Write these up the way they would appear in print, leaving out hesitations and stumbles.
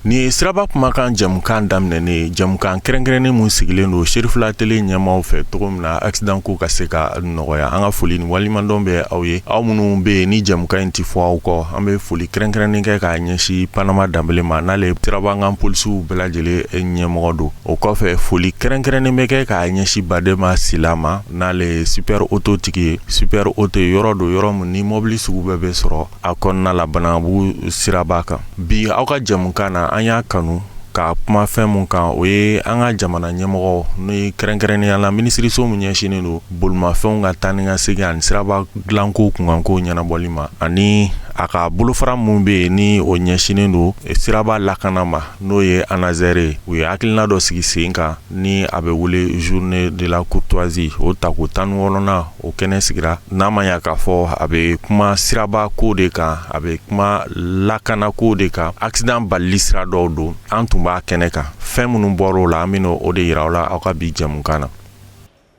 Nin ye Siraba Kumakan jɛmukan daminɛnen ye, jɛmukan kɛrɛnkɛrɛnnen mun sigilen don Serifula Tele ɲɛmaw fɛ cogo min na accident ko ka se ka nɔgɔya. An ka foli ni waleɲumandɔn bɛ aw ye, aw minnu bɛ yen ni jɛmukan in tɛ fɔ aw kɔ. An bɛ foli kɛrɛnkɛrɛnnen kɛ k'a ɲɛsin Panama Danbele ma, n'ale Sirabakan polisiw bɛɛ lajɛlen ɲɛmɔgɔ don. O kɔfɛ, foli kɛrɛnkɛrɛnnen bɛ kɛ k'a ɲɛsin Badema Sila ma, n'ale ye Super Auto tigi ye. Super Auto yɔrɔ don, yɔrɔ min ni mɔbili sugu bɛɛ bɛ sɔrɔ a kɔnɔna la Banabugu siraba kan. Bi, aw ka jɛmukan na, an y'a kanu ka kuma fɛn mun kan, o ye an ka jamana ɲɛmɔgɔ ni kɛrɛnkɛrɛnnenya la minisiriso min ɲɛsinnen don bolimafɛnw ka taa ni ka segin ani siraba dilanko kunkanko ɲɛnabɔli ma, ani a ka bolofara mun bɛ yen ni o ɲɛsinnen don siraba lakana ma, n'o ye ANASER ye. U ye hakilina dɔ sigi sen kan ni a bɛ wele Journée de la courtoisie. O tako 16nan, o kɛnɛ sigira. N'a ma ɲa k'a fɔ a bɛ kuma siraba ko de kan, a bɛ kuma lakana ko de kan, accident balili sira dɔw don. An tun b'a kɛnɛ kan. Fɛn minnu bɔra o la, an bɛna o de yira aw la aw ka bi jɛmukan na.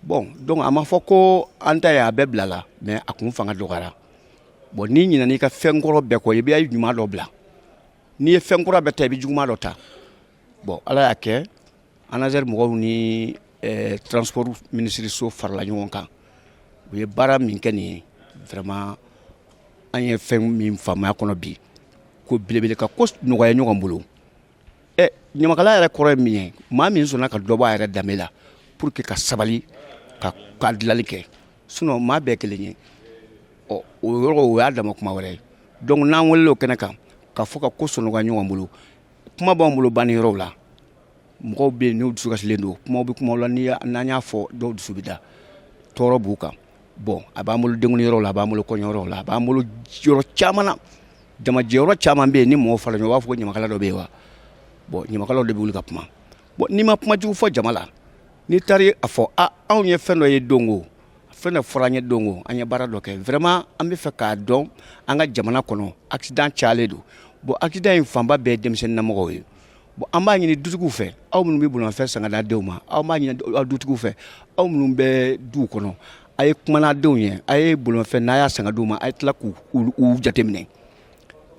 Bon, donc a ma fɔ ko an ta ye a bɛɛ bila la, mais a kun fanga dɔgɔyara. Bon, n'i ɲinɛna i ka fɛn kɔrɔ bɛɛ kɔ, i bɛ ɲuman dɔ bila. N'i ye fɛn kura bɛɛ ta, i bɛ juguman dɔ ta. Bon, Ala y'a kɛ, ANASER mɔgɔw ni transport minisiriso farala ɲɔgɔn kan. U ye baara min kɛ nin ye, vraiment, an ye fɛn min faamuya kɔnɔ bi, ko belebele ka ko nɔgɔya ɲɔgɔn bolo. Ɛ, ɲamakala yɛrɛ kɔrɔ ye min ye, maa min sɔnna ka dɔ bɔ a yɛrɛ danbe la pour que ka sabali ka dilanli kɛ, sinon maa bɛɛ kelen ye. Ɔ, o yɔrɔ, o y'a dama kuma wɛrɛ ye. Donc n'an welela o kɛnɛ kan ka fɔ ka ko sɔnɔgɔya ɲɔgɔn bolo, kuma b'an bolo banni yɔrɔw la. Mɔgɔw bɛ yen n'u dusu kasilen don, kumaw bɛ kumaw la, n'an y'a fɔ, dɔw dusu bɛ da, tɔɔrɔ b'u kan. Bon, a b'an bolo denkundi yɔrɔw la, a b'an bolo kɔɲɔyɔrɔw la, a b'an bolo yɔrɔ caman na. Jamajɛyɔrɔ caman bɛ yen, ni mɔgɔw fara ɲɔgɔn, u b'a fɔ ko ɲamakala dɔ bɛ yen wa. Bon, ɲamakalaw de bɛ wuli ka kuma. Bon, n'i ma kuma jugu fɔ jama la, n'i taara a fɔ a anw ye fɛn dɔ ye dongo, fɛn dɔ fɔra an ye dongo, an ye baara dɔ kɛ, vraiment, an bɛ fɛ k'a dɔn an ka jamana kɔnɔ, accident cayalen don. Bon, accident in fanba bɛɛ ye denmisɛnninnamɔgɔw ye. Bon, an b'a ɲini dutigiw fɛ, aw minnu bɛ bolimafɛn san ka d'a denw ma, aw b'a ɲini aw dutigiw fɛ, aw minnu bɛ duw kɔnɔ, a ye kuma n'a denw ye. A ye bolimafɛn n'a y'a san ka d'u ma, a ye tila k'u jateminɛ.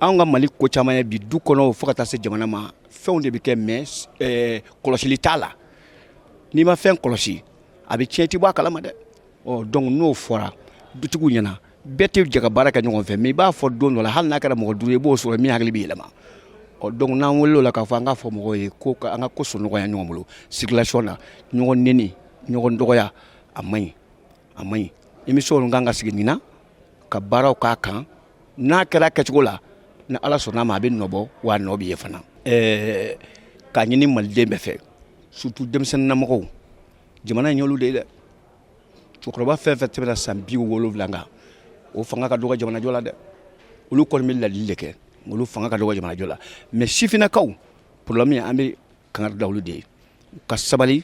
Anw ka Mali ko caman ye bi, du kɔnɔ fo ka taa se jamana ma, fɛnw de bɛ kɛ, mais kɔlɔsili t'a la. N'i ma fɛn kɔlɔsi, a bɛ tiɲɛ, i tɛ bɔ a kalama dɛ. Ɔ, donc n'o fɔra dutigiw ɲɛna, bɛɛ tɛ jɛ ka baara kɛ ɲɔgɔn fɛ, mais i b'a fɔ don dɔ la, hali n'a kɛra mɔgɔ 5 ye, i b'o sɔrɔ min hakili bɛ yɛlɛma. Ɔ, donc n'an wele o la k'a fɔ an k'a fɔ mɔgɔw ye ko an ka ko sɔnɔgɔya ɲɔgɔn bolo circulation na, ɲɔgɔn neni, ɲɔgɔn dɔgɔya, a man ɲi, a man ɲi. Émission kan ka sigi nin na ka baaraw k'a kan. N'a kɛra kɛcogo la, ni Ala sɔnna a ma, a bɛ nɔ bɔ, wa a nɔ bɛ ye fana. K'a ɲini maliden bɛɛ fɛ, surtout denmisɛnninnamɔgɔw, jamana in y'olu de ye dɛ. Cɛkɔrɔba fɛn fɛn tɛmɛna san 70 kan, o fanga ka dɔgɔ jamanajɔ la dɛ. Olu kɔni bɛ ladili de kɛ, olu fanga ka dɔgɔ jamanajɔ la. Mais sifinnakaw, problème ye, an bɛ kangari da olu de ye, u ka sabali,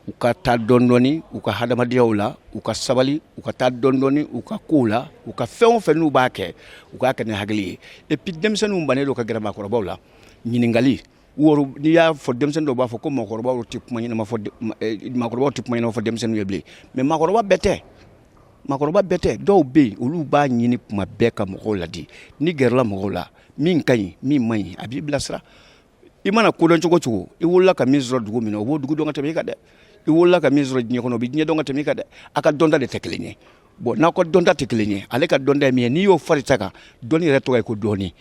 u ka taa dɔɔni dɔɔni u ka hadamadenyaw la, u ka sabali, u ka taa dɔɔni dɔɔni u ka kow la, u ka fɛn o fɛn n'u b'a kɛ, u k'a kɛ ni hakili ye. Et puis denmisɛnninw bannen don ka gɛrɛ maakɔrɔbaw la ɲininkali wɔɔrɔ. N'i y'a fɔ, denmisɛnnin dɔw b'a fɔ ko maakɔrɔbaw tɛ kuma ɲɛnama fɔ, maakɔrɔbaw tɛ kuma ɲɛnama fɔ denmisɛnninw ye bilen. Mais maakɔrɔba bɛɛ tɛ, maakɔrɔba bɛɛ tɛ. Dɔw bɛ yen, olu b'a ɲini kuma bɛɛ ka mɔgɔw ladi. Ni gɛrɛla mɔgɔw la, min ka ɲi, min man ɲi, a b'i bilasira. I mana kodɔn cogo cogo, i wolola ka min sɔrɔ dugu min na, o b'o dugu dɔn ka tɛmɛ i kan dɛ. I wolola ka min sɔrɔ diɲɛ kɔnɔ, o bɛ diɲɛ dɔn ka tɛmɛ i kan dɛ. A ka dɔnta de tɛ kelen ye. Bon, n'aw ka dɔnta tɛ kelen ye, ale ka dɔnta ye min ye, n'i y'o fari ta kan, dɔnni yɛrɛ tɔgɔ ye ko dɔɔni.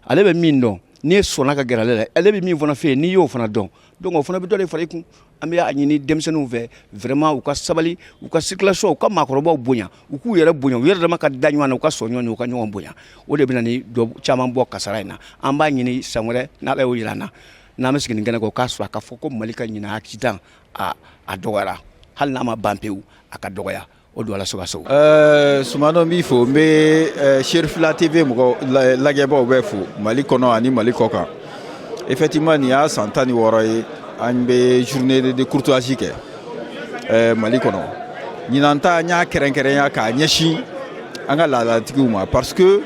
Ale bɛ min dɔn, n'i sɔnna ka gɛrɛ ale la, ale bɛ min fana fɛ yen, n'i y'o fana dɔn, donc o fana bɛ dɔ de fara i kun. An bɛ a ɲini denmisɛnninw fɛ, vraiment, u ka sabali, u ka circulation, u ka maakɔrɔbaw bonya, u k'u yɛrɛ bonya, u yɛrɛ dama ka da ɲɔgɔn na, u ka sɔn ɲɔgɔn ye, u ka ɲɔgɔn bonya. O de bɛ na ni dɔ caman bɔ kasara in na. An b'a ɲini san wɛrɛ, n'Ala y'o yira an na, n'an bɛ sigi nin kɛnɛ kan, o k'a sɔrɔ a ka fɔ ko Mali ka ɲinɛ accident a dɔgɔyara, hali n'a ma ban pewu, a ka dɔgɔya. O don Ala so ka so. Sumano, n b'i fo. N bɛ Serifila TV mɔgɔ lajɛbaw bɛɛ fo, Mali kɔnɔ ani Mali kɔ kan. Effectivement, nin y'a san 16 ye an bɛ journée de courtoisie kɛ Mali kɔnɔ. Ɲinan ta, n y'a kɛrɛnkɛrɛnya k'a ɲɛsin an ka laadatigiw ma, parce que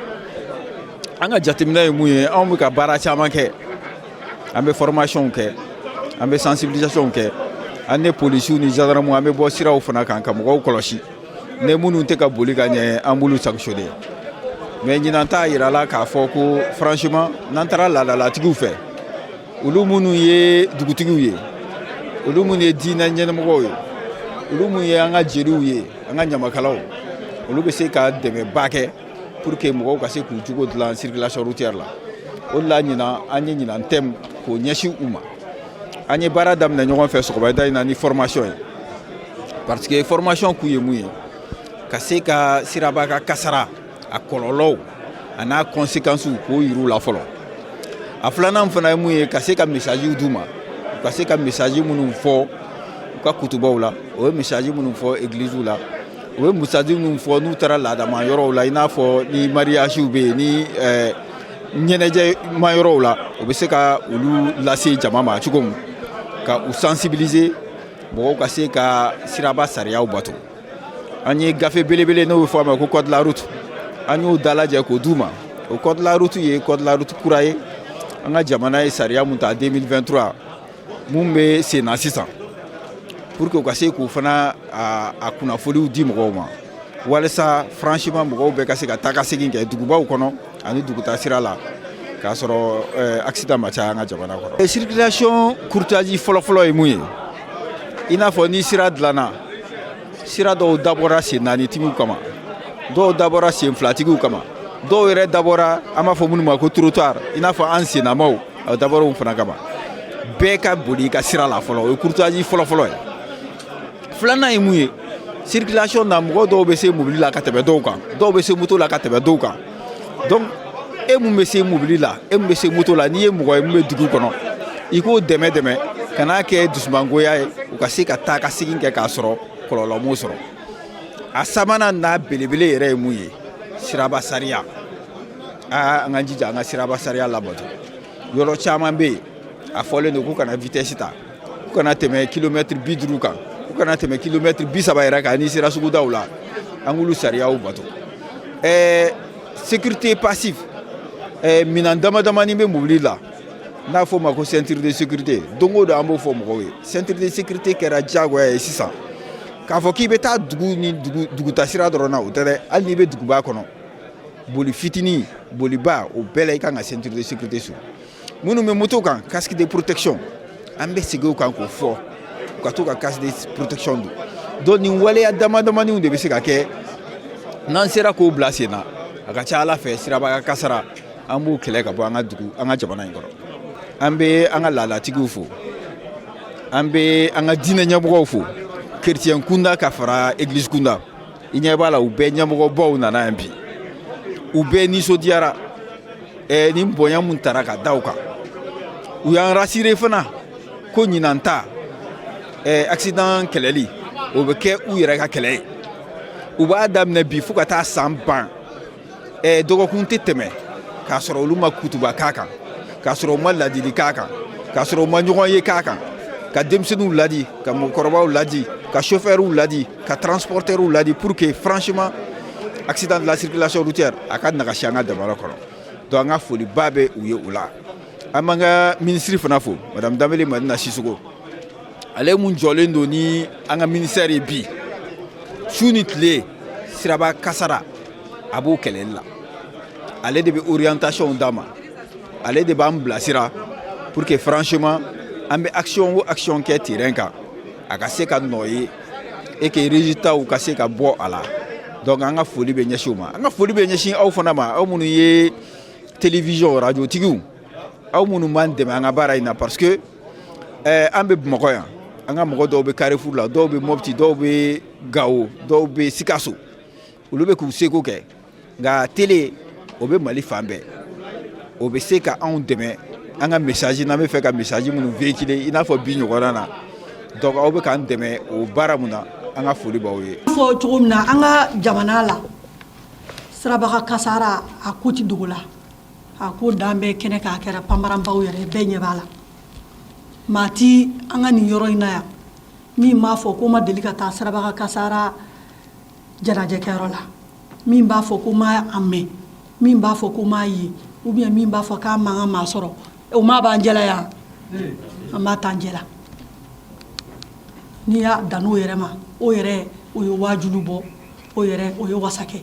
an ka jateminɛ ye mun ye, anw bɛ ka baara caman kɛ, an bɛ formation kɛ, an bɛ sensibilisation kɛ, an ni polisiw ni gendarmew, an bɛ bɔ siraw fana kan ka mɔgɔw kɔlɔsi ne minnu tɛ ka boli ka ɲɛ, an b'olu sanctionner. Mais ɲinan ta yirala k'a fɔ ko franchement, n'an taara laadalatigiw fɛ Olu minnu ye dugutigiw ye, olu minnu ye diinɛ ɲɛmɔgɔw ye, olu minnu ye an ka jeliw ye, an ka ɲamakalaw, olu bɛ se ka dɛmɛba kɛ pour que mɔgɔw ka se k'u jogo dilan circulation routière la. O de la ɲinan, an ye ɲinan thème k'o ɲɛsin u ma. An ye baara daminɛ ɲɔgɔn fɛ sɔgɔmada in na ni formation ye, parce que formation kun ye mun ye? Ka se ka siraba ka kasara, a kɔlɔlɔw a n'a conséquences, k'o yir'u la fɔlɔ. A filanan fana ye mun ye? Ka se ka message d'u ma, u ka se ka message minnu fɔ u ka kutubaw la, o ye message minnu fɔ église la, u ye message minnu fɔ n'u taara laadama yɔrɔw la, i n'a fɔ ni mariage bɛ yen, ni ɲɛnajɛma yɔrɔw la, u bɛ se ka olu lase jama ma cogo min, ka u sensibiliser, mɔgɔw ka se ka siraba sariyaw bato. An ye gafe belebele, n'o bɛ fɔ a ma ko code de la route, an y'o dalajɛ k'o d'u ma. O code de la route ye code de la route kura ye, an ka jamana ye sariya mun ta 2023, mun bɛ sen na sisan, pour que u ka se k'u fana a kunnafoniw di mɔgɔw ma, walasa franchement mɔgɔw bɛɛ ka se ka taa ka segin kɛ dugubaw kɔnɔ ani duguta sira la, k'a sɔrɔ accident ma caya an ka jamana kɔnɔ. Circulation courtoisie fɔlɔfɔlɔ ye mun ye? I n'a fɔ ni sira dilanna, sira dɔw dabɔra sen naanitigiw kama, dɔw dabɔra sen filatigiw kama, dɔw yɛrɛ dabɔra, an b'a fɔ minnu ma ko trottoir, i n'a fɔ an sennamaw, a dabɔra o fana kama. Bɛɛ ka boli i ka sira la fɔlɔ, o ye courtoisie fɔlɔfɔlɔ ye. Filanan ye mun ye? Circulation na, mɔgɔ dɔw bɛ se mobili la ka tɛmɛ dɔw kan, dɔw bɛ se moto la ka tɛmɛ dɔw kan. Donc e mun bɛ se mobili la, e mun bɛ se moto la, n'i ye mɔgɔ ye mun bɛ dugu kɔnɔ, i k'o dɛmɛ dɛmɛ, kan'a kɛ dusumangoya ye, u ka se ka taa ka segin kɛ k'a sɔrɔ kɔlɔlɔ m'o sɔrɔ. A sabanan n'a belebele yɛrɛ ye mun ye? Siraba sariya. Aa, an ka jija an ka siraba sariya labato. Yɔrɔ caman bɛ yen, a fɔlen don k'u kana vitesse ta, k'u kana tɛmɛ kilomètre 50 kan, k'u kana tɛmɛ kilomètre 30 yɛrɛ kan n'i sera sugudaw la. An k'olu sariyaw bato. Sécurité passive, minan dama damani bɛ mobili la, n'a fɔ o ma ko ceinture de sécurité. Don o don an b'o fɔ mɔgɔw ye, ceinture de sécurité kɛra diyagoya ye sisan. K'a fɔ k'i bɛ taa dugu ni dugu, duguta sira dɔrɔn na, o tɛ dɛ. Hali n'i bɛ duguba kɔnɔ, boli fitinin, boliba, o bɛɛ la i kan ka ceinture de sécurité sɔrɔ. Minnu bɛ moto kan, casque de protection, an bɛ segin o kan k'o fɔ, u ka to ka casque de protection don. Donc nin waleya dama damaniw de bɛ se ka kɛ. N'an sera k'o bila sen na, a ka ca ala fɛ, siraba kasara, an b'o kɛlɛ ka bɔ an ka dugu, an ka jamana in kɔrɔ. An bɛ an ka laadatigiw fo, an bɛ an ka diinɛ ɲɛmɔgɔw fo, chrétien kunda ka fara église kunda. I ɲɛ b'a la, u bɛɛ ɲɛmɔgɔbaw nana yan bi, u bɛɛ nisɔndiyara nin bonya mun tara ka da u kan. U y'an rassuré fana ko ɲinan ta, accident kɛlɛli, o bɛ kɛ u yɛrɛ ka kɛlɛ ye. U b'a daminɛ bi fo ka taa san ban, dɔgɔkun tɛ tɛmɛ k'a sɔrɔ olu ma kutuba k'a kan, k'a sɔrɔ u ma ladili k'a kan, k'a sɔrɔ u ma ɲɔgɔn ye k'a kan, ka denmisɛnninw ladi, ka mɔgɔkɔrɔbaw ladi, ka chauffeurw ladi, ka transporteurw ladi, pour que franchement accident de la circulation routière a ka nagasi an ka jamana kɔnɔ. Donc an ka foliba bɛ u ye o la. An b'an ka minisiri fana fo, madame Danbele Madina Sisoko, ale mun jɔlen don ni an ka ministère ye bi, su ni tile, siraba kasara, a b'o kɛlɛli la. Ale de bɛ orientation d'a ma, ale de b'an bilasira pour que franchement an bɛ action o action kɛ terrain kan, a ka se ka nɔ ye et que résultat ka se ka bɔ a la. Donc an ka foli bɛ ɲɛsin o ma. An ka foli bɛ ɲɛsin aw fana ma, aw minnu ye télévision, radio tigiw, aw minnu b'an dɛmɛ an ka baara in na, parce que an bɛ Bamakɔ yan, an ka mɔgɔ dɔw bɛ Carrefour la, dɔw bɛ Mopti, dɔw bɛ Gawo, dɔw bɛ Sikaso, olu bɛ k'u seko kɛ. Nka télé, o bɛ Mali fan bɛɛ, o bɛ se ka anw dɛmɛ an ka message, n'an bɛ fɛ ka message minnu véhiculer, i n'a fɔ bi ɲɔgɔnna na. Donc aw bɛ k'an dɛmɛ o baara mun na, an ka foli b'aw ye. Fɔ cogo min na, an ka jamana la, sirabaga kasara, a ko ti dogo la, a ko dan bɛɛ kɛnɛ k'a kɛra panparanbaw yɛrɛ bɛɛ ɲɛ b'a la. Maa ti an ka nin yɔrɔ in na yan min b'a fɔ ko ma deli ka taa sirabaga kasara jɛnajɛkɛyɔrɔ la, min b'a fɔ ko ma a mɛn, min b'a fɔ ko m'a ye, ou bien min b'a fɔ k'a man ka maa sɔrɔ. O maa b'an jɛla yan, an b'a t'an jɛla. N'i y'a dan n'o yɛrɛ ma, o yɛrɛ o ye waajulu bɔ, o yɛrɛ o ye wasa kɛ.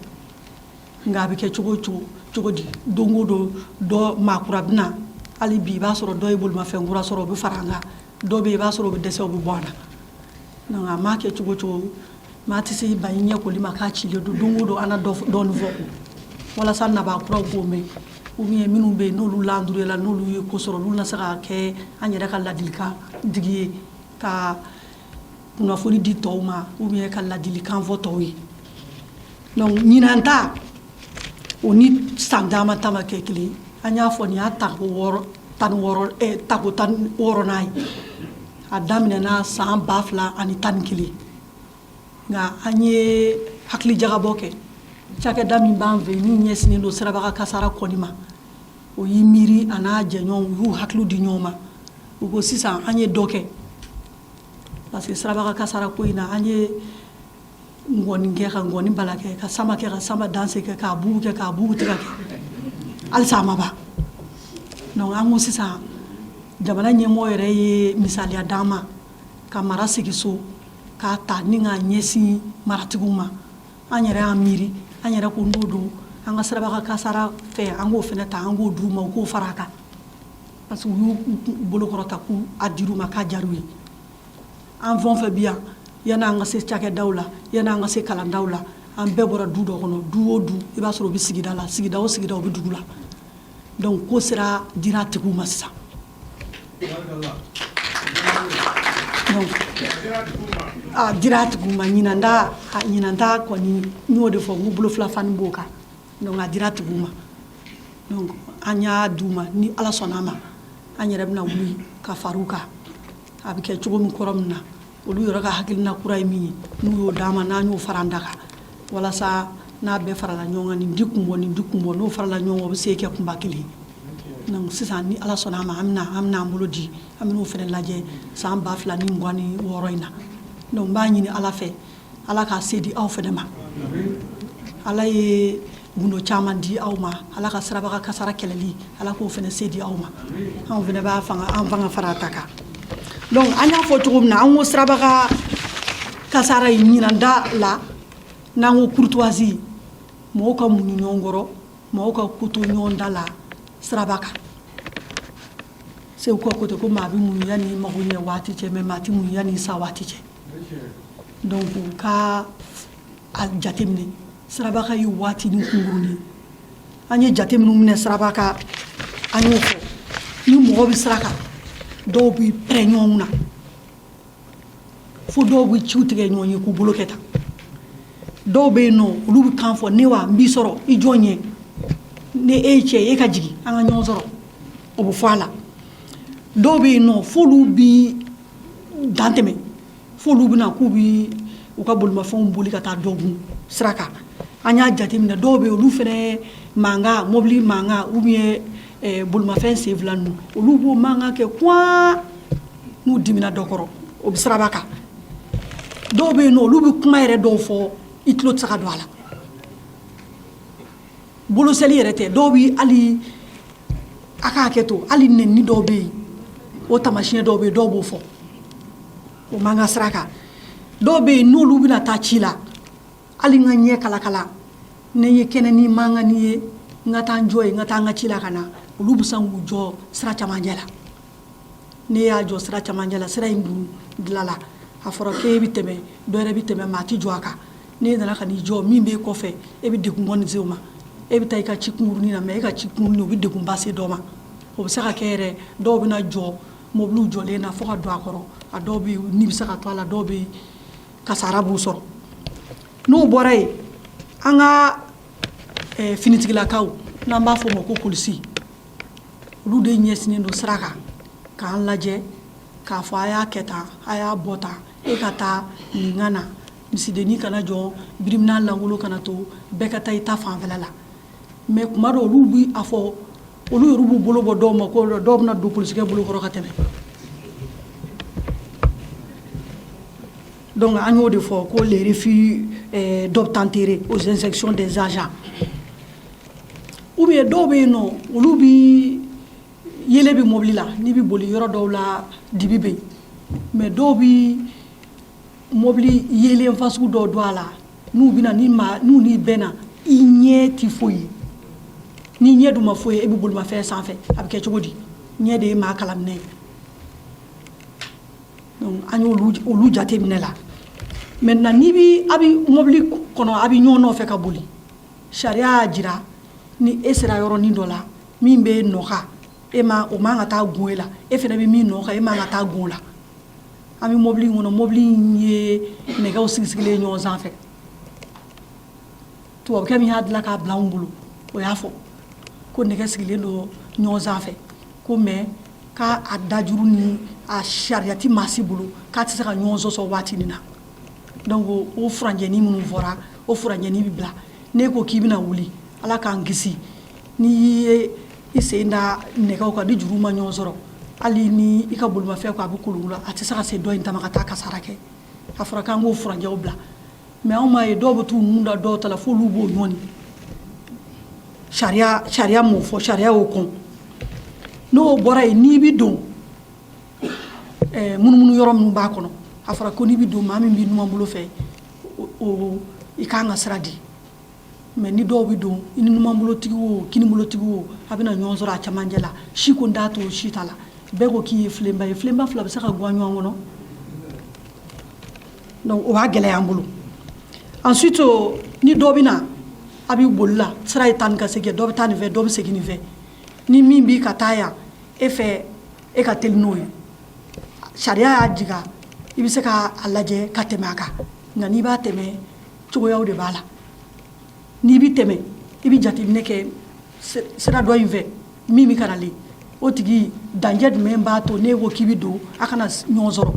Nka a bɛ kɛ cogo cogo cogo di, don o don dɔ maa kura bɛ na. Hali bi, i b'a sɔrɔ dɔ ye bolimafɛn kura sɔrɔ, o bɛ fara an kan. Dɔ bɛ yen, i b'a sɔrɔ o bɛ dɛsɛ, o bɛ bɔ an na. Donc a m'a kɛ cogo cogo, maa tɛ se ban i ɲɛ koli ma k'a cilen don. Don o don, an na dɔɔnin fɔ walasa nabaa kuraw k'o mɛn, ou bien minnu bɛ yen, n'olu landurela, n'olu ye ko sɔrɔ, olu na se ka kɛ an yɛrɛ ka ladilikan digi ye, ka kunnafoni di tɔw ma, ou bien ka ladilikan fɔ tɔw ye. Donc ɲinan ta, o ni san caman ta ma kɛ kelen. An y'a fɔ, nin y'a tako wɔɔrɔ, 16, tako 16nan ye. A daminɛna san 2011, nka an ye hakili jagabɔ kɛ. Cakɛda min b'an fɛ, min ɲɛsinnen don sirabaga kasara kɔni ma, o y'i miiri, a n'a jɛɲɔgɔnw, u y'u hakili di ɲɔgɔn ma. U ko sisan an ye dɔ kɛ, parce que sirabaga kasara ko in na, an ye ngɔni kɛ ka ngɔni bala kɛ, ka sama kɛ ka sama danse kɛ, k'a bugu kɛ k'a bugu tigɛ kɛ, halisa a ma ban. Donc an ko sisan, jamana ɲɛmɔgɔ yɛrɛ ye misaliya d'an ma ka mara sigi so, k'a ta ni k'a ɲɛsin maratigiw ma. An yɛrɛ y'an miiri, an yɛrɛ ko n'o don, an ka sirabaga kasara fɛ, an k'o fɛnɛ ta, an k'o d'u ma, u k'o fara a kan, parce que u y'u bolo kɔrɔta k'u a dir'u ma, k'a diyar'u ye. An fɛn o fɛn bi yan, yanni an ka se cakɛdaw la, yanni an ka se kalandaw la, an bɛɛ bɔra du dɔ kɔnɔ. Du o du, i b'a sɔrɔ u bɛ sigida la, sigida o sigida, u bɛ dugu la. Donc ko sera dira tigiw ma sisan. Donc a dira tigiw ma. Ɲinan ta, ɲinan ta kɔni, n y'o de fɔ n ko bolo fila fani b'o kan. Donc a dira tigiw ma. Donc an y'a d'u ma. Ni Ala sɔnna a ma, an yɛrɛ bɛna wuli ka far'u kan. A bɛ kɛ cogo min, kɔrɔ min na, olu yɛrɛ ka hakilina kura ye min ye, n'u y'o d'an ma, n'an y'o fara an da kan, walasa n'a bɛɛ farala ɲɔgɔn kan, nin di kun bɔ, nin di kun bɔ, n'o farala ɲɔgɔn kan, o bɛ se kɛ kunba kelen ye. Donc sisan, ni Ala sɔnna a ma, an bɛna an bolo di, an bɛn'o fana lajɛ san 2026 in na. Donc n b'a ɲini Ala fɛ, Ala k'a se di aw fana ma. Ala ye gundo caman di aw ma. Ala ka sirabaga kasara kɛlɛli, Ala k'o fana se di aw ma. Anw fana b'a fanga, an fanga fara ta kan. Donc an y'a fɔ cogo min na, an ko sirabaga kasara in, ɲinan da la, n'an ko courtoisie, mɔgɔw ka muɲu ɲɔgɔn kɔrɔ, mɔgɔw ka ko to ɲɔgɔn da la siraba kan. Segu ka ko ten ko maa bɛ muɲu yanni i mago ɲɛ waati cɛ, mais maa tɛ muɲu yanni i sa waati cɛ. Donc u ka a jateminɛ, siraba kan ye waati ni kunkurunin. An ye jate minnu minɛ siraba kan, an y'o fɔ. Ni mɔgɔ bɛ sira kan, dɔw bɛ pɛrɛn ɲɔgɔn na fo dɔw bɛ ciw tigɛ ɲɔgɔn ye k'u bolo kɛ tan. Dɔw bɛ yen nɔ, olu bɛ kan fɔ ne wa, n b'i sɔrɔ i jɔn ye, ni e ye cɛ ye, e ka jigin, an ka ɲɔgɔn sɔrɔ, o bɛ fɔ a la. Dɔw bɛ yen nɔ, f'olu bi dan tɛmɛ, f'olu bɛna k'u bi u ka bolimafɛnw boli ka taa dɔ gun sira kan. An y'a jateminɛ, dɔw bɛ yen, olu fɛnɛ mankan, mobili mankan ou bien bolimafɛn sen fila ninnu, olu b'o mankan kɛ kuwa n'u dimina dɔ kɔrɔ, o bɛ siraba kan. Dɔw bɛ yen nɔ, olu bɛ kuma yɛrɛ dɔw fɔ, i tulo tɛ se ka don a la. Bolosɛli yɛrɛ tɛ, dɔw bɛ hali a k'a kɛ to, hali nɛni dɔw bɛ yen, o taamasiyɛn dɔw bɛ yen, dɔw b'o fɔ, o man ka sira kan. Dɔw bɛ yen, n'olu bɛna taa ci la, hali n ka ɲɛ kalakala, ne ye kɛnɛ ni mankan ni ye, n ka taa n jɔ yen, n ka taa n ka ci la ka na, olu bɛ san k'u jɔ sira camancɛ la. Ne y'a jɔ sira camancɛ la, sira in dun dilala, a fɔra k'e bɛ tɛmɛ, dɔ wɛrɛ bɛ tɛmɛ, maa tɛ jɔ a kan. N'e nana ka n'i jɔ, min b'e kɔfɛ, e bɛ degun kɔni se o ma. E bɛ taa i ka ci kunkurunin na, mais e ka ci kunkurunin, o bɛ degunba se dɔ ma. O bɛ se ka kɛ yɛrɛ, dɔw bɛna jɔ mobiliw jɔlen na fo ka don a kɔrɔ. A dɔw bɛ yen, ni bɛ se ka to a la, dɔw bɛ yen, kasara b'u sɔrɔ. N'o bɔra yen, an ka finitigilakaw, n'an b'a fɔ o ma ko polisi, olu de ɲɛsinnen don sira kan k'an lajɛ k'a fɔ a y'a kɛ tan, a y'a bɔ tan, e ka taa nin ka na, misidennin kana jɔ, birimina lankolon kana to, bɛɛ ka taa i ta fanfɛla la. Mais kuma dɔw, olu bi a fɔ, olu yɛrɛ b'u bolo bɔ dɔw ma ko dɔw bɛna don polisikɛ bolo kɔrɔ ka tɛmɛ. Donc an y'o de fɔ ko les refus d'obtempérer aux instructions des agents, ou bien dɔw bɛ yen nɔ, olu bi yelen bɛ mobili la, n'i bɛ boli yɔrɔ dɔw la, dibi bɛ yen, mais dɔw bi mobili yelen fasugu dɔw don a la, n'u bɛna ni maa n'u n'i bɛnna, i ɲɛ ti foyi ye. N'i ɲɛ dun ma foyi ye, e bɛ bolimafɛn sanfɛ, a bɛ kɛ cogo di? Ɲɛ de ye maa kalaminɛ ye. Donc an y'olu olu jate minɛ la. Maintenant, n'i bi a bɛ mobili kɔnɔ, a bɛ ɲɔgɔn nɔfɛ ka boli, sariya y'a jira ni e sera yɔrɔnin dɔ la, min bɛ nɔ kan, e ma o man ka taa gon e la, e fana bɛ min nɔ kan, e man ka taa gon o la. An bɛ mobili in kɔnɔ, mobili in ye nɛgɛw sigisigilen ɲɔgɔn sanfɛ. Tubabukɛ min y'a dilan k'a bila anw bolo, o y'a fɔ ko nɛgɛ sigilen don ɲɔgɔn sanfɛ, ko mais k'a dajuru ni a sariya tɛ maa si bolo k'a tɛ se ka ɲɔgɔn sɔsɔ waati nin na. Donc o furanjɛni minnu fɔra, o furanjɛni bɛ bila. N'e ko k'i bɛna wuli, Ala k'an kisi, n'i ye i sen da nɛgɛw kan, ni juru ma ɲɔgɔn sɔrɔ, hali ni i ka bolimafɛn ko a bɛ kolon, a tɛ se ka se dɔ in ta ma ka taa kasara kɛ. A fɔra k'an k'o furanjɛw bila, mais anw m'a ye dɔw bɛ t'u nun da dɔw ta la f'olu b'o ɲɔni. Sariya m'o fɔ, sariya y'o kɔn. N'o bɔra yen, n'i bɛ don munumunu yɔrɔ minnu b'a kɔnɔ, a fɔra ko n'i bɛ don, maa min b'i numan bolo fɛ, o i kan ka sira di. Mais ni dɔw bɛ don, i ni numanbolotigi o, kinibolotigi o, a bɛna ɲɔgɔn sɔrɔ a camancɛ la. Si ko n t'a to si ta la, bɛɛ ko k'i ye filenba ye. Filenba fila bɛ se ka gwan ɲɔgɔn kɔnɔ? Donc o b'a gɛlɛya an bolo. Ensuite, ni dɔ bɛ na, a bɛ boli la, sira ye taa ni ka segin, dɔ bɛ taa nin fɛ, dɔ bɛ segin nin fɛ. Ni min b'i ka taa yan e fɛ, e ka teli n'o ye, sariya y'a jira i bɛ se k'a lajɛ ka tɛmɛ a kan. Nka n'i b'a tɛmɛ, cogoyaw de b'a la. N'i bɛ tɛmɛ, i bɛ jateminɛ kɛ sira dɔ in fɛ, min bɛ ka nalen, o tigi dancɛ jumɛn b'a to n'e ko k'i bɛ don, a kana ɲɔgɔn sɔrɔ.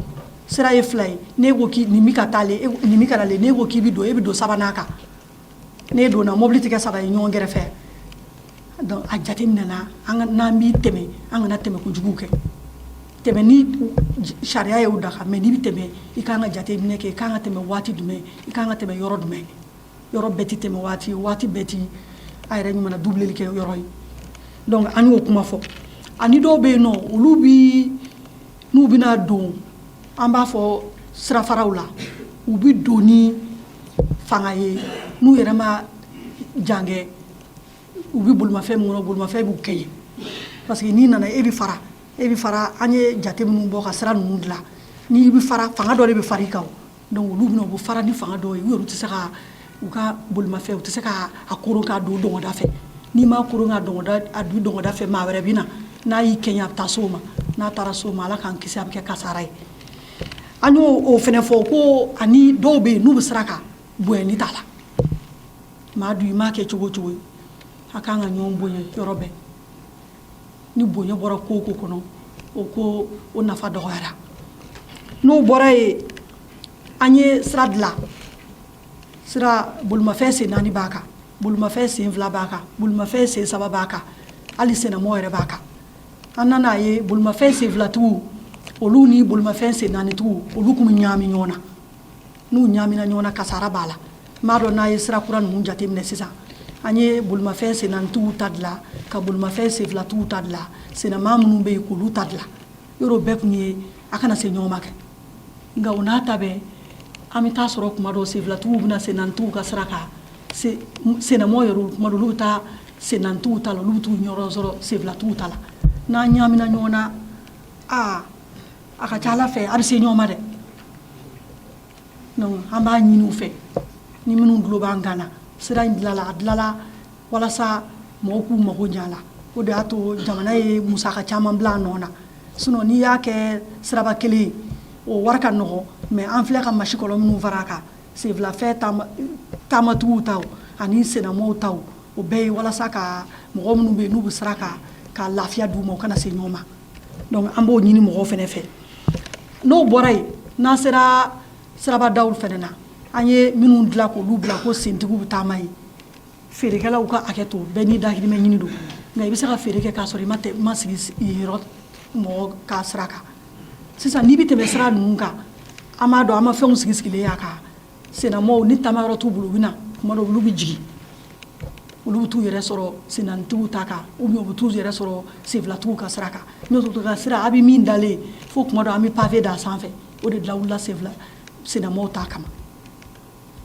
Sira ye fila ye, n'e ko k'i nin bɛ ka taa, nin bɛ ka nalen, n'e ko k'i bɛ don, e bɛ don sabanan kan. N'e donna, mobili tɛ kɛ saba ye ɲɔgɔn kɛrɛfɛ. Donc a jateminɛ na, an n'an b'i tɛmɛ, an kana tɛmɛ kojugu kɛ. Tɛmɛ ni sariya y'o daga, mais n'i bɛ tɛmɛ, i kan ka jateminɛ kɛ, i kan ka tɛmɛ waati jumɛn, i kan ka tɛmɛ yɔrɔ jumɛn. Yɔrɔ bɛɛ tɛ tɛmɛ waati, waati bɛɛ ti a yɛrɛ ɲuman dubileli kɛ yɔrɔ ye. Donc an y'o kuma fɔ. Ani dɔw bɛ yen nɔ, olu bi n'u bɛna don, an b'a fɔ sirafaraw la, u bɛ don ni fanga ye n'u yɛrɛ ma jankɛ. U bɛ bolimafɛn min kɔnɔ, bolimafɛn b'u kɛɲɛ, parce que n'i nana, e bɛ fara, e bɛ fara. An ye jate minnu bɔ ka sira ninnu dilan, n'i bɛ fara, fanga dɔ de bɛ fara i kan. Donc olu bɛna, u bɛ fara ni fanga dɔw ye, u yɛrɛ tɛ se ka u ka bolimafɛn, u tɛ se ka a koron k'a don dɔgɔda fɛ. N'i ma koron ka dɔgɔda a don dɔgɔda fɛ, maa wɛrɛ bɛ na, n'a y'i kɛɲɛ, a bɛ taa s'o ma. N'a taara s'o ma, Ala k'an kisi, a bɛ kɛ kasara ye. An y'o o fɛnɛ fɔ ko ani dɔw bɛ yen, n'u bɛ sira kan, bonyali t'a la. Maa dun, i m'a kɛ cogo o cogo ye, a kan ka ɲɔgɔn bonya yɔrɔ bɛɛ. Ni bonya bɔra ko o ko kɔnɔ, o ko o nafa dɔgɔyara. N'o bɔra yen, an ye sira dilan. Sira, bolimafɛn sen naani b'a kan, bolimafɛn sen fila b'a kan, bolimafɛn sen saba b'a kan, hali sennamɔgɔ yɛrɛ b'a kan. An nana ye bolimafɛn sen filatigiw, olu ni bolimafɛn sen naanitigiw, olu tun bɛ ɲaami ɲɔgɔn na. N'u ɲaamina ɲɔgɔn na, kasara b'a la. N b'a dɔn n'a ye sira kura ninnu jateminɛ sisan, an ye bolimafɛn sen naanitigiw ta dilan, ka bolimafɛn sen filatigiw ta dilan, sennamaa minnu bɛ yen, k'olu ta dilan. Yɔrɔ bɛɛ tun ye a kana se ɲɔgɔn ma kɛ. Nka o n'a ta bɛɛ, an bɛ taa sɔrɔ kuma dɔw, sen filatigiw bɛna sen naanitigiw ka sira kan, sennamɔgɔ yɛrɛ, kuma dɔw, olu bɛ taa sen naanitigiw ta la, olu bɛ t'u ɲɔgɔn sɔrɔ sen filatigiw ta la. N'an ɲaamina ɲɔgɔn na, aa, a ka ca Ala fɛ, a bɛ se ɲɔgɔn ma dɛ. Donc an b'a ɲini u fɛ, ni minnu tulo b'an kan na, sira in dilala, a dilala walasa mɔgɔw k'u mago ɲɛ a la. O de y'a to jamana ye musaka caman bila a nɔ na. Sinon n'i y'a kɛ siraba kelen ye, o wari ka nɔgɔ. Mais an filɛ ka masikɔlɔ minnu fara a kan, senfilafɛn taamatigiw taw ani sennamɔgɔw taw, o bɛɛ ye walasa ka mɔgɔ minnu bɛ yen, n'u bɛ sira kan, ka lafiya d'u ma, u kana se ɲɔgɔn ma. Donc an b'o ɲini mɔgɔw fɛnɛ fɛ. N'o bɔra yen, n'an sera sirabadaw fɛnɛ na, an ye minnu dilan k'olu bila ko sentigiw bɛ taama ye, feerekɛlaw ka hakɛ to, bɛɛ n'i dahirimɛ ɲini don. Nka i bɛ se ka feere kɛ k'a sɔrɔ i ma sigi yen yɔrɔ mɔgɔ ka sira kan. Sisan n'i bɛ tɛmɛ sira ninnu kan, an b'a dɔn an ma fɛnw sigi sigilen y'a kan. Sennamɔgɔw, ni taama yɔrɔ t'u bolo, u bɛ na, kuma dɔw olu bɛ jigin, olu bɛ t'u yɛrɛ sɔrɔ sennaanitigiw ta kan, ou bien u bɛ t'u yɛrɛ sɔrɔ senfilatigiw ka sira kan. N'o ka sira a bɛ min dalen fo, kuma dɔ an bɛ pavé da sanfɛ, o de lawulila senfila sennamɔgɔw ta kama.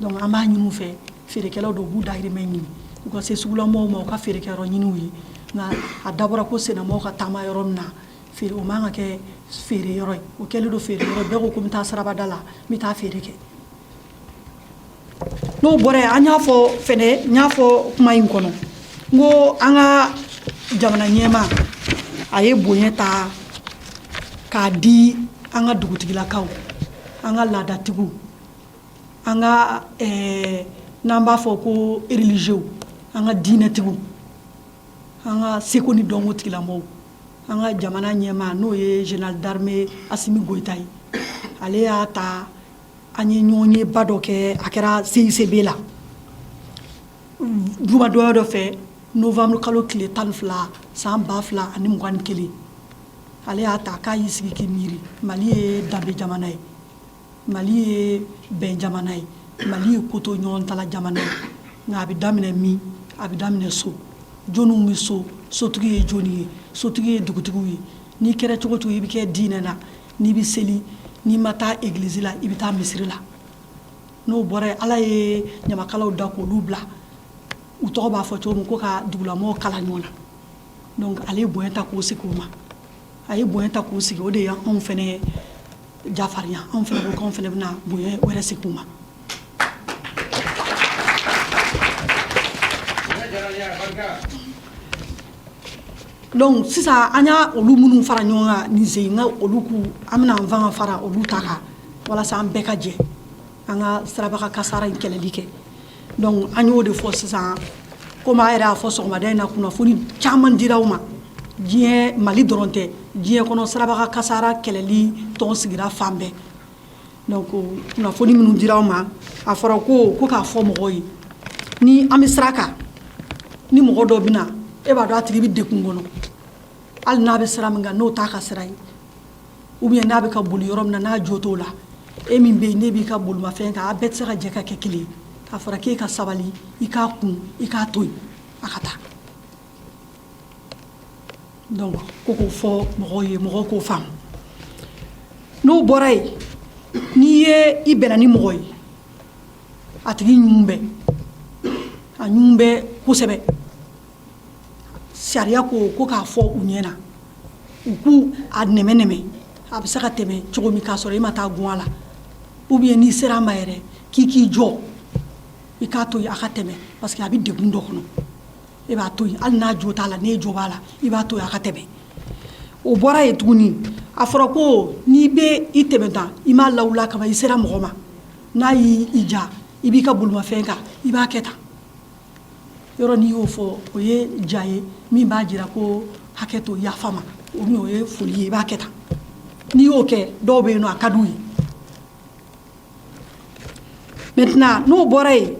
Donc an b'a ɲini u fɛ, feerekɛlaw dɔw b'u dahirimɛ ɲini, u ka se sugulamɔgɔw ma, u ka feerekɛyɔrɔ ɲini u ye. Nka a dabɔra ko sennamɔgɔw ka taama yɔrɔ min na. Feere o man ka kɛ feere yɔrɔ ye, o kɛlen don feere yɔrɔ. Bɛɛ ko ko n bɛ taa sirabada la, n bɛ taa feere kɛ. N'o bɔra yen, an y'a fɔ fɛnɛ, n y'a fɔ kuma in kɔnɔ, n ko an ka jamana ɲɛmaa a ye bonya ta k'a di an ka dugutigilakaw, an ka laadatigiw, an ka n'an b'a fɔ ko religieux, an ka diinɛtigiw, an ka seko ni dɔnko tigilamɔgɔw. An ka jamana ɲɛmaa, n'o ye général d'armée Asimi Goyita ye, ale y'a ta. An ye ɲɔgɔnyeba dɔ kɛ, a kɛra CICB la jumadon dɔ fɛ, novembre kalo tile 12, san 2021. Ale y'a ta k'a y'i sigi k'i miiri. Mali ye danbe jamana ye, Mali ye bɛn jamana ye, Mali ye koto ɲɔgɔn tala jamana ye. Nka a bɛ daminɛ min? A bɛ daminɛ so. Jɔnniw bɛ so? Sotigi ye jɔnni ye? Sotigi ye dugutigiw ye. N'i kɛra cogo cogo, i bɛ kɛ diinɛ na, n'i bɛ seli, n'i ma taa egilizi la, i bɛ taa misiri la. N'o bɔra yen, Ala ye ɲamakalaw da k'olu bila, u tɔgɔ b'a fɔ cogo min ko ka dugulamɔgɔw kala ɲɔgɔn na. Donc ale ye bonya ta k'o sigi o ma, a ye bonya ta k'o sigi. O de ye anw fana jafarinya. Anw fana ko k'anw fana bɛna bonya wɛrɛ sigi u ma. Donc sisan, an y'a olu minnu fara ɲɔgɔn kan nin sen nka olu k'u an bɛna an fanga fara olu ta kan walasa an bɛɛ ka jɛ an ka sirabaga kasara in kɛlɛli kɛ. Donc an y'o de fɔ sisan. Komi a yɛrɛ y'a fɔ sɔgɔmada in na, kunnafoni caman dira aw ma. Diɲɛ, Mali dɔrɔn tɛ, diɲɛ kɔnɔ, sirabaga kasara kɛlɛli tɔn sigira fan bɛɛ. Donc kunnafoni minnu dira aw ma, a fɔra ko k'a fɔ mɔgɔw ye, ni an bɛ sira kan, ni mɔgɔ dɔ bɛ na, e b'a dɔn a tigi bɛ degun kɔnɔ, hali n'a bɛ sira min kan, n'o t'a ka sira ye, ou bien n'a bɛ ka boli yɔrɔ min na, n'a jo t'o la, e min bɛ yen, n'e b'i ka bolimafɛn kan, a bɛɛ tɛ se ka jɛ ka kɛ kelen ye. A fɔra k'e ka sabali, i k'a kun, i k'a to yen a ka taa. Donc ko k'o fɔ mɔgɔw ye, mɔgɔw k'o faamu. N'o bɔra yen, n'i ye i bɛnna ni mɔgɔ ye, a tigi ɲun bɛ, a ɲun bɛ kosɛbɛ, sariya ko k'a fɔ u ɲɛna, u k'u a nɛmɛ nɛmɛ, a bɛ se ka tɛmɛ cogo min k'a sɔrɔ i ma taa gun a la, ou bien n'i sera a ma yɛrɛ, k'i k'i jɔ, i k'a to yen a ka tɛmɛ, parce que a bɛ degun dɔ kɔnɔ. E b'a to yen, hali n'a jo t'a la, n'e jo b'a la, i b'a to yen a ka tɛmɛ. O bɔra yen tuguni, a fɔra ko n'i bɛ i tɛmɛ tan, i m'a lawuli kama, i sera mɔgɔ ma, n'a y'i ja, i b'i ka bolimafɛn kan, i b'a kɛ tan. Yɔrɔ n'i y'o fɔ, o ye ja ye min b'a jira ko hakɛ to, yafa ma, o ye foli ye. I b'a kɛ tan, n'i y'o kɛ, dɔw bɛ yen nɔ, a ka d'u ye. Maintenant, n'o bɔra yen,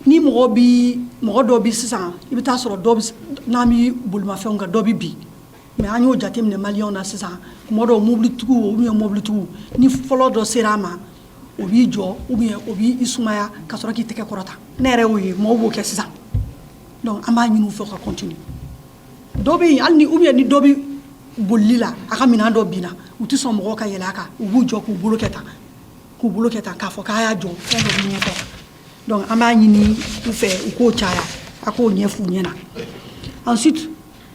ni mɔgɔ bi mɔgɔ dɔ bi sisan, i bɛ taa sɔrɔ dɔ n'an bɛ bolimafɛnw kan, dɔ bɛ bin. Mais an y'o jateminɛ maliyɛnw na sisan, tuma dɔw mobilitigiw ou bien mobilitigiw, ni fɔlɔ dɔ sera a ma, o b'i jɔ ou bien o b'i sumaya ka sɔrɔ k'i tɛgɛ kɔrɔta. Ne yɛrɛ y'o ye, mɔgɔw b'o kɛ sisan. Donc an b'a ɲini u fɛ ka continuer. Dɔ bɛ yen, hali ni ou bien ni dɔ bɛ bolili la, a ka minɛn dɔ binna, u tɛ sɔn mɔgɔw ka yɛlɛ a kan, u b'u jɔ k'u bolo kɛ tan, k'u bolo kɛ tan, k'a fɔ k'a y'a jɔ, fɛn dɔ bɛ ɲɛfɛ. Donc an b'a ɲini u fɛ, u k'o caya, a k'o ɲɛf'u ɲɛna. Ensuite,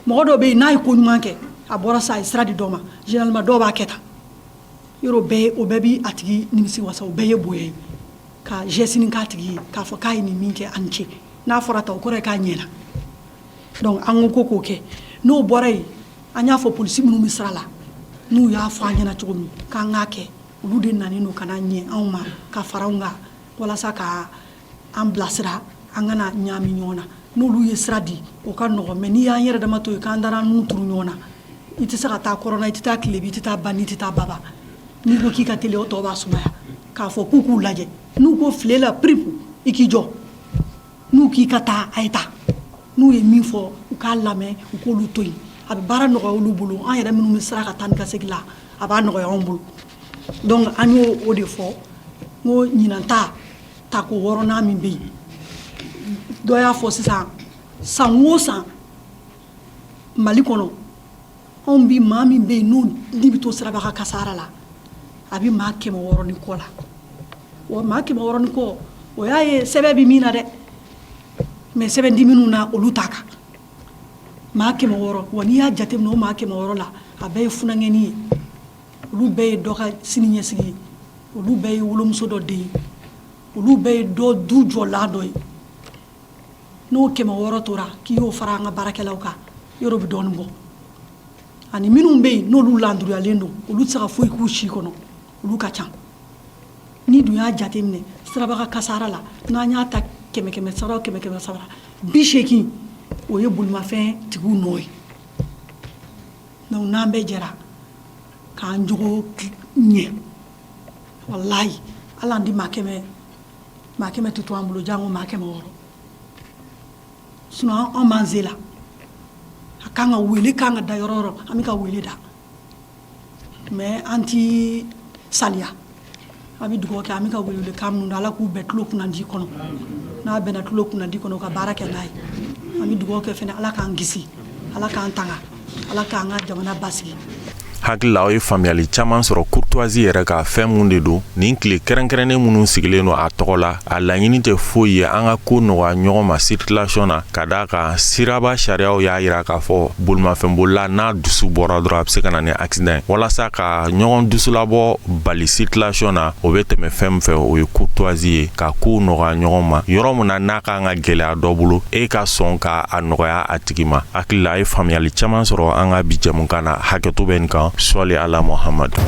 mɔgɔ dɔ bɛ yen, n'a ye ko ɲuman kɛ, a bɔra sa, a ye sira di dɔ ma, généralement dɔw b'a kɛ tan. Yɔrɔ bɛɛ, o bɛɛ bi a tigi nimisi wasa. O bɛɛ ye bonya ye, ka geste k'a tigi ye k'a fɔ k'a ye nin min kɛ, a ni ce. N'a fɔra tan, o kɔrɔ ye k'a ɲɛna. Donc an ko k'o kɛ. N'o bɔra yen, an y'a fɔ polisi minnu bɛ sira la, n'u y'a fɔ an ɲɛna cogo min k'an k'a kɛ, olu de nanen don ka na ɲɛ anw ma, ka fara anw kan walasa ka an bilasira, an kana ɲaami ɲɔgɔn na. N'olu ye sira di, o ka nɔgɔn. Mais n'i y'an yɛrɛ dama to yen k'an taara nun turu ɲɔgɔn na, i tɛ se ka taa kɔrɔn na, i tɛ taa tilebi, i tɛ taa ba, i tɛ taa baba. N'i ko k'i ka teli, o tɔ b'a sumaya. K'a fɔ k'u k'u lajɛ, n'u ko file la piripu, i k'i jɔ. N'u k'i ka taa, a ye taa. N'u ye min fɔ, u k'a lamɛn, u k'olu to yen. A bɛ baara nɔgɔya olu bolo. An yɛrɛ minnu bɛ sira ka taa ni ka segin la, a b'a nɔgɔya anw bolo. Donc an y'o o de fɔ. N ko ɲinan ta tako wɔɔrɔnan min bɛ yen, dɔ y'a fɔ sisan, san o san Mali kɔnɔ, anw bi maa min bɛ yen, n'o ni bɛ to sirabaga kasara la, a bɛ maa 600 ni kɔ la. Wa maa 600 ni kɔ, o y'a ye sɛbɛn bɛ min na dɛ, mais sɛbɛn di minnu na, olu t'a kan. Maa 600, wa n'i y'a jateminɛ, o maa 600 la, a bɛɛ ye funankɛnin ye. Olu bɛɛ ye dɔ ka sini ɲɛsigi ye, olu bɛɛ ye wolomuso dɔ den ye, olu bɛɛ ye dɔ du jɔlan dɔ ye. N'o 600 tora k'i y'o fara an ka baarakɛlaw kan, yɔrɔ bɛ dɔɔnin bɔ. Ani minnu bɛ yen n'olu landuruyalen don, olu tɛ se ka foyi k'u si kɔnɔ, olu ka ca. N'i dun y'a jateminɛ sirabaga kasara la, n'an y'a ta kɛmɛ kɛmɛ sara o kɛmɛ kɛmɛ sara, 80, o ye bolimafɛn tigiw nɔ ye. Donc n'an bɛɛ jɛra k'an jogo ɲɛ, walayi, hali an di maa 100, maa 100 tɛ to an bolo, jango maa 600. Sinon an b'an se la. A kan ka wele, kan ka da yɔrɔ yɔrɔ, an bɛ ka wele da, mais an ti saliya. An bɛ dugawu kɛ. An bɛ ka wele kan minnu da, Ala k'u bɛn tulo kunnandi kɔnɔ. N'a bɛnna tulo kunnandi kɔnɔ, u ka baara kɛ n'a ye. An bɛ dugawu kɛ fana, Ala k'an kisi, Ala k'an tanga, Ala k'an ka jamana basigi. Hakili la, aw ye faamuyali caman sɔrɔ courtoisie yɛrɛ ka fɛn mun de don. Nin tile kɛrɛnkɛrɛnnen minnu sigilen don a tɔgɔ la, a laɲini tɛ foyi ye an ka ko nɔgɔya ɲɔgɔn ma circulation na, ka d'a kan siraba sariyaw y'a yira k'a fɔ bolimafɛnbolila n'a dusu bɔra dɔrɔn, a bɛ se ka na ni accident ye. Walasa ka ɲɔgɔn dusulabɔ bali circulation na, o bɛ tɛmɛ fɛn min fɛ, o ye courtoisie ye, ka kow nɔgɔya ɲɔgɔn ma. Yɔrɔ min na n'a kan ka gɛlɛya dɔ bolo, e ka sɔn ka a nɔgɔya a tigi ma. Hakili la, a ye faamuyali caman sɔrɔ an ka bi jɛmukan na. Hakɛto bɛ nin kan. Sɔli ala Muhamadu.